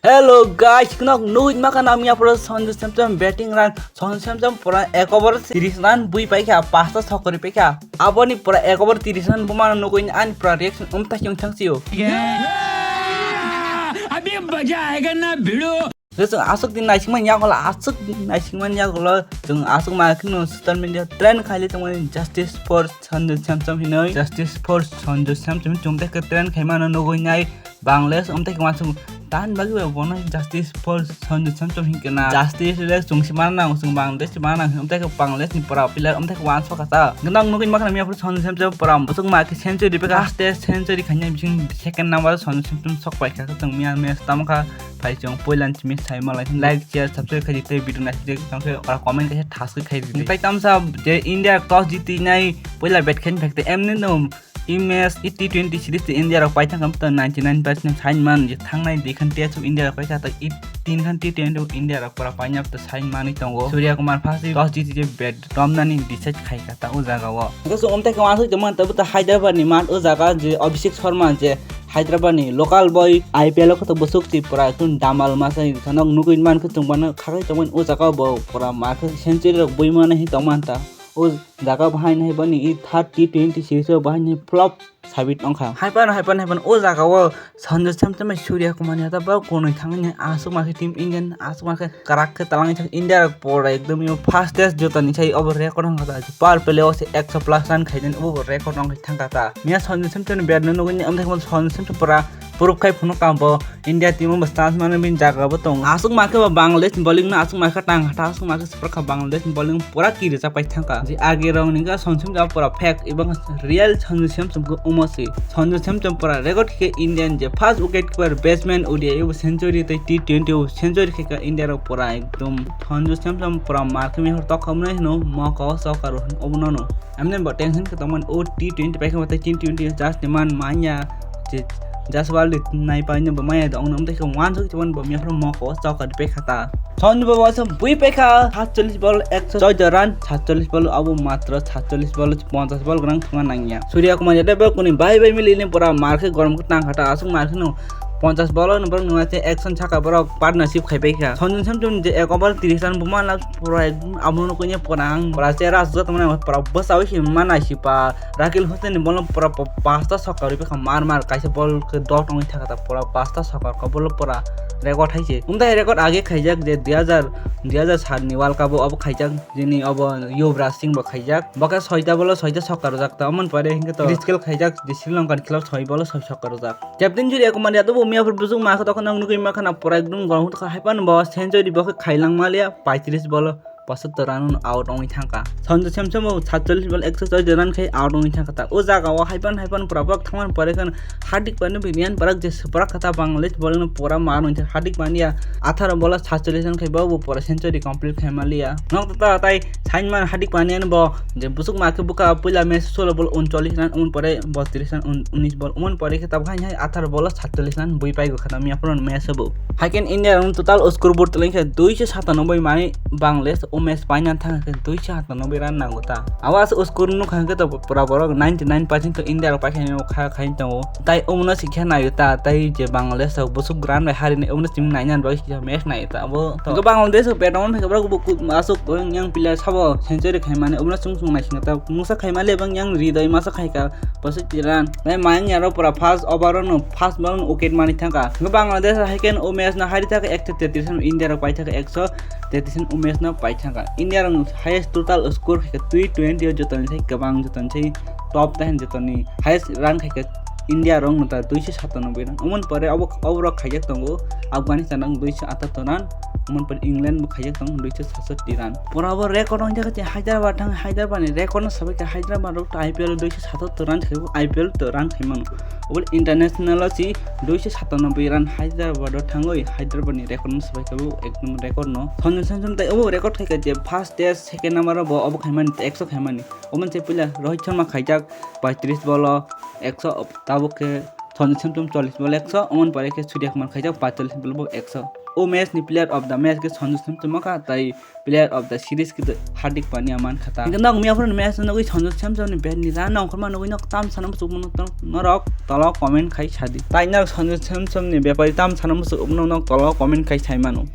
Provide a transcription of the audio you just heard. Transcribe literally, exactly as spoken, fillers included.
Hello guys, kheno nugwi mankha na miya pura Sanju Samson batting run, Sanju Samson pura ek over tiris run bui paikha, pasta sokori paikha. Aboni pura ek over tiris run bumano nugwi ani pura reaction umthai wng thang sio. अभी मजा आएगा ना भिड़ो। Chwng aswk din naisingmani yagulo, aswk naisingmani yagulo, chwng aswk ma kheno social media trend khaili tongmani justice for Sanju Samson hinwi, justice for Sanju Samson hinwi chwng tei khe trend khaimano nugwi nai. Bangladesh, um, tei khe uansuk tan bagwi bai bono justice for Sanju Samson hinkhe na. Justice le chwng se mana nango, chwng Bangladesh se mana nango, um, tei khe Bangladesh ni pura player, um, tei khe uansuk kha ta. Gwnang nugwi makhna miya phuru Sanju Samson pura bwswk ma khe century bwkha, first test century khaina bising second number Sanju Samson sok pai kha, chwng miya match tamo kha, phai chwng poila ni simi sai malai, like, share, subscribe khai di tei video naisik tei tamo khe ora comment khe thaskhe khai di. Tei tamsa je India toss jiti nai poila bat khaini phai tei emni no I match, i T twenty series tei India rok paithak kha, ninety nine percent sign man je thangnai dui khan test India rok paikha, ta i tin khan T twenty India rok pura paina ta sign manwi tongo. Surya Kumar first toss jiti je bat romnani decide khai kha ta o jaga o. Hwnkhe chwng umthai khe uansuk tongmani tabuk ta Hyderabad ni math o jaga je Abhishek Sharma je Hyderabad ni local boy I P L o khe to bwswk twi pura ekdom damal masa hinwi kha nok nugwi mankhe chwng bono khaklai tongmani o jaga o bo pura ma khe century rok bui mano hinwi tongmani ta. O jaga bahai nai bani i third T twenty series o bahai nai flop sabit wngkha. Hai phano, hai phano, hai phano o jaga o Sanju Samson bai Surya Kumar Yadav bo kunui thangwi nai aswk ma khe team Indian aswk ma khe kwrak khe talangwi thang India rok pura ekdom yo fastest jotoni sai obo record wngkha ta power play o se ekso plus run khaijani obo record wngkha thangkha ta. Miya Sanju Samson ni bat no nugwi ni amthaikhe Sanju Samson pura proof khai phunuk ka bo India team o bo chance mano bini jaga bo tongo. Aswk ma khe bo Bangladesh ni bowling no aswk ma khe tang kha ta aswk ma khe Bwkha Bangladesh ni bowling pura kirijak pai thangkha. Je age rok ni ga Sanju Samson pura fake, ebong real Sanju Samson khe omo se. Sanju Samson pura record khe Indian je first wicket keeper batsman O D I o century tei T twenty o century khe ka India rok pura ekdom. Sanju Samson pura mar khe mihor tok khamnai hino moko sokaro obono no. Amne bo tension khe tongmani o T twenty paikha tei T twenty just ni man manya. Je Jaswal ni nai paina bo maya dong nam tei khe uansuk tei bo miya phuru moko chokar paikha ta. Soni bo waisa bui paikha, satchallis ball ekso choi run, satchallis ball abo matro satchallis ball ponchash ball gwnang thangna nangya. Surya Kumar Yadav bo kuni bai bai mili ni pura mar khe gorom khe tang kha ta aswk mar khe no ponchash ball no borok nungya tei action saka borok partnership khai paikha. Sanju Samson je ek over tiris run bo manlak pura amo no kanya pura ang pura chera aswk tongmani pura bwsawi se mana sipa. Rakil Hussain ni ball no pura pa-, pasta sokar rwi bwkha mar mar kaisa ball khe dot wngwi thangkha ta pura pasta sokar kha ball pura record hai se. Umtai record age khaijak je dui hajar, dui hajar sat ni World Cup o obo khaijak jini obo Yuvraj Singh bo khaijak. Bo khe soita ball o soita sokar rwjak ta. Omo ni pore hinkhe to Chris Gayle khaijak je Sri Lanka ni club soi ball o soi sokar rwjak. Captain Surya Kumar Yadav bo miya phuru bwswk ma khe tokon nang nugwi ma khana pura ekdom gorom kha hai phano bo century bo khe khailang maliya paitris ball o. Pochattor run out wngwi thangkha. Sanju Samson bo satchallis ball ekso choi run khai out wngwi thangkha ta. O jaga o haipan haipan pura bok thangmani pore khe Hardik Pandya bini yan parak je swprak kha ta Bangladesh bowling no pura mar wngwi thang Hardik Pandya atharo ball o satchallis run khai bo bo pura century complete khai maliya. Nok ta tai sainman Hardik Pandya ni bo je bwswk ma khe bwkha puila match solo ball uncholish run umon pore botris run un-, unis ball umon pore khe tabuk hai hai atharo ball o satchallis run bui pai gw kha ta miya phuru match o bo. Hai khe India rok total score board twlang khe duiso satanoboi mani Bangladesh o match paina thang khe duiso satanoboi run nango ta. Abo aswk score nukha hwnkhe to pura borok ninety nine percent to India rok paikha kha khai tongo. Tai omono sikhe naio ta, tai je Bangladesh rok bwswk run bai harini omono simi naina bagwi sikhe match naio ta. Abo to Bangladesh rok betong hwnkhe borok bo aswk yang player sabo century khaimani omono chwng chwng naisingkha ta. Mungsa khaimali bang yang ridoi masa khaika. Boswk tiran. Nai mayang yaro pura first over no first ball no wicket mani thangka. Hwnkhe Bangladesh hai khe o match no hari thaka ekso tetris, India rok pai thaka ekso tetris o match no pai thangka. India rok highest total score khe twi twenty o jotoni sai kwbang jotoni sai top ten jotoni highest run khe India rok no ta duiso satanoboi run. Umon pore abo abo rok khaijak tongo Afghanistan rok duiso atatto run. Umon pore England bo khaijak tongo duiso satsatti run. Pura bo record wngkha khe Hyderabad thang Hyderabad ni record no sabai khe Hyderabad rok to I P L o duiso satatto run khe I P L to run khaimano. Oboni international o si duiso satanoboi run Hyderabad o thangwi Hyderabad ni record no sabai khe ekdom record no. Sanju Samson tai obo record khai kha je first test second number o bo obo khaimani ekso khaimani. Omo se puila Rohit Sharma khaijak paitris ball o ekso tabuk khe Sanju Samson chollis ball ekso, omo ni pore khe Surya Kumar khaijak paitris ball bo ekso. O match ni player of the match khe Sanju Samson ma kha, tai player of the series khe Hardik Pandya man kha ta. Hingke nok miya phuru match nugwi Sanju Samson ni bat ni run nongkhorma nugwi nok tam sana muchuk mano norok tolo comment khai sadi. Tai nok Sanju Samson ni bepari tam sana muchuk mano nok tolo comment khai sai mano.